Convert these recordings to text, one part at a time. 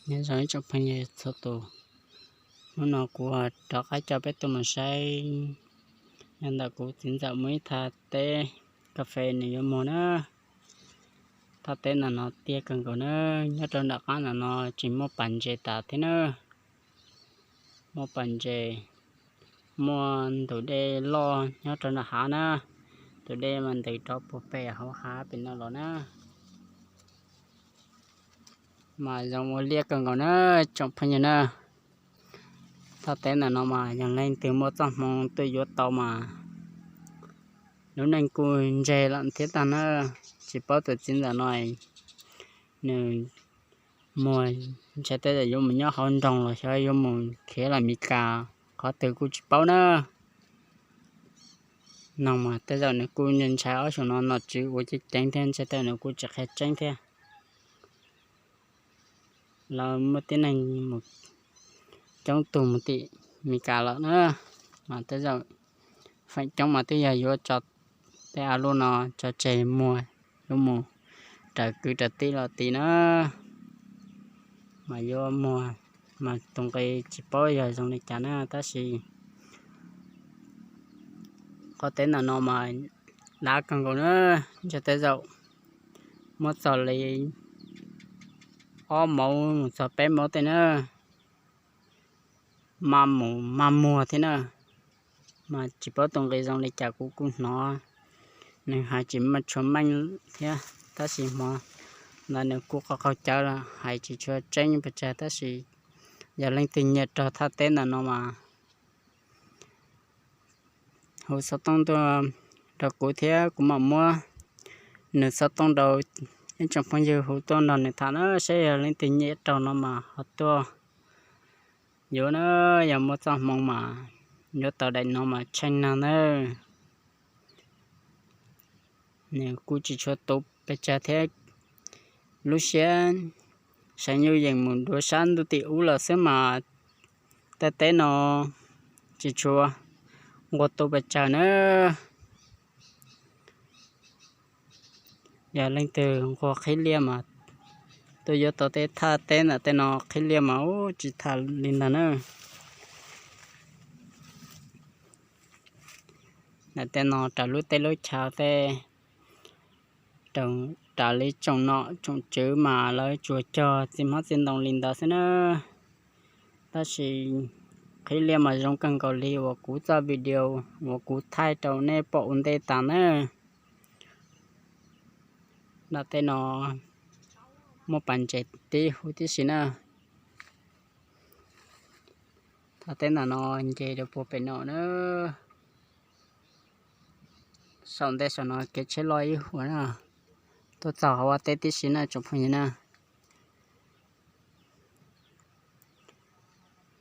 Nyob zoo ib tsoom phooj ywg txhua tus, hnub no kuv rov qab coj peb tuaj mus saib nyob ntawm kuv txiv ntxawm muaj ib thaj teb kas fes nws yuav muag na. Thaj teb ntawm no tiaj kawg nkaus na, nyob rau nram qab ntawm no tseem muaj pas ntses tas thiab na. Muaj pas ntses, muaj ntug dej loj nyob rau nram hav na. Tus dej mas ntev rov puag pem hauv hav pem no los na. Mas zoo ua liaj kawg nkaus na tsoom phooj ywg na. Thaj teb ntawm no mas yog leej twg muaj txoj hmoo tuaj yuav tau mas lub neej kuj ntseg lawm thiab tag na. Tsis paub tus txiv ntxawm no nws muag, ntshai tej zaum yuav mus nyob hauv nroog los xyov yuav mus khiav los Mes Kas qhov twg kuj tsis paub na. No mas tej zaum nws kuj ntshai ob xyoos no nom tswv ua ceev ceev thiab ntshai tej zaum nws kuj tsis qhia tseeb thiab. Lawv muaj tib neeg mus coob tug mus tim Mes Kas lawm na, mas tej zaum feem coob mas twb yog yuav tso tej av luj no tso tseg muag, yuav mus raws kwv raws tij los tim na. Mas yuav muag, mas tus nqi tsis paub yog zoo li cas na, tab sis qhov teb ntawm no mas dav kawg nkaus na. Ntshai tej zaum muab txog li ob mauv mus txog peb mauv tej na, maj mus maj muag thiab na. Mas tsis paub tus nqi zoo li cas, kuv kuj hnov nws hais tsis maj tshua meej thiab, tab sis hmo ntawd nws kuj qaug qaug cawv los hais tsis tshua tseeb pes tsawg, tab sis yog leej twg nyiam raug thaj teb ntawm no mas hu xov tooj tuaj rau kuv thiab kuv mam muab nws xov tooj rau ib tsoom phooj ywg hu tuaj nrog nws tham na, saib yog leej twg nyiam raug no mas ho tuaj yuav na. Yog muaj txoj hmoo mas yuav tau daim no mas tsheej nag na. Nws kuj tsis tshua tu pes tsawg thiab, lub siab seev yuj yees mus dua sab ntuj tim ub lawm xwb mas tej teb no tsis tshua nquag tu pes tsawg na. Yog leej twg nquag qhib liaj mas tuaj yuav tau tej thaj teb ntawm tej no qhib liaj mas ub tsis tham li ntag na. Ntawm tej no raws lub teb lub chaw tej, raws li tsoom nom tsoom tswv mas lawv tsuas cog txiv hmab txiv ntoo li ntawd xwb na. Tab sis qhib liaj mas zoo kawg nkaus li uas kuv txoj video uas kuv thaij rau nej pom ua ntej tas na. Ntawm tej no muaj pas ntses tib huv tib si na. Thaj teb ntawm no nce rau puag pem no na. Saum ntej saum no kev tsheb loj ib huam na, tuaj txog hauv vaj teb tib si na tsoom phooj ywg na.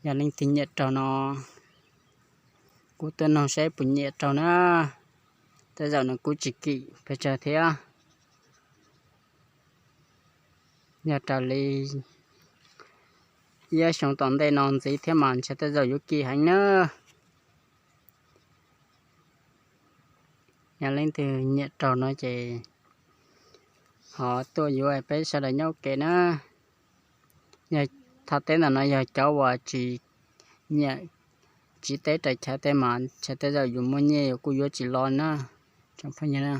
Yog leej twg nyiam raug no kuj tuaj noog saib puas nyiam raug na. Tej zaum nws kuj tsis kim pes tsawg thiab. Yog raws li ib ob xyoo tom ntej no ntxiv thiab mas ntshe tej zaum yuav kim heev na. Yog leej twg nyiam raug no ces ho tuaj yuav peb sawv daws nyob ua ke na. Yog thaj teb ntawm no yog cov uas tsis nyiam tsiv teb raws chaw tej mas ntshe tej zaum yus muaj nyiaj yus kuj yuav tsis los na. Tsoom phooj ywg na,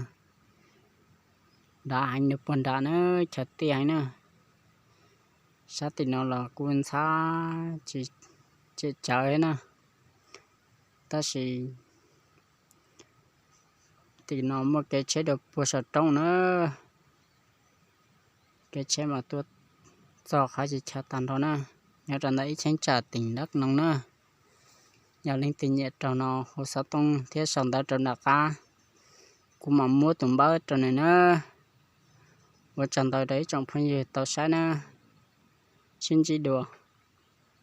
dav heev nws puag nram na, chaw tiaj heev na. Sab tim no los kuj ntxhab tsis tsem tsawv na, tab sis tim no muaj kev tsheb rau puag saum roob na. Kev tsheb mas tuaj txog qhov tsis chaw tag nrho na, nyob rau ntawm ib cheeb tsam tỉnh Đắk Nông na. Yog leej twg nyiam raug no hu xov tooj thiab sau ntawv rau nram qab, kuv mam muab tus npawb rau nws na. Ua tsaug ntau rau ib tsoom phooj ywg tau saib na, sib ntsib dua.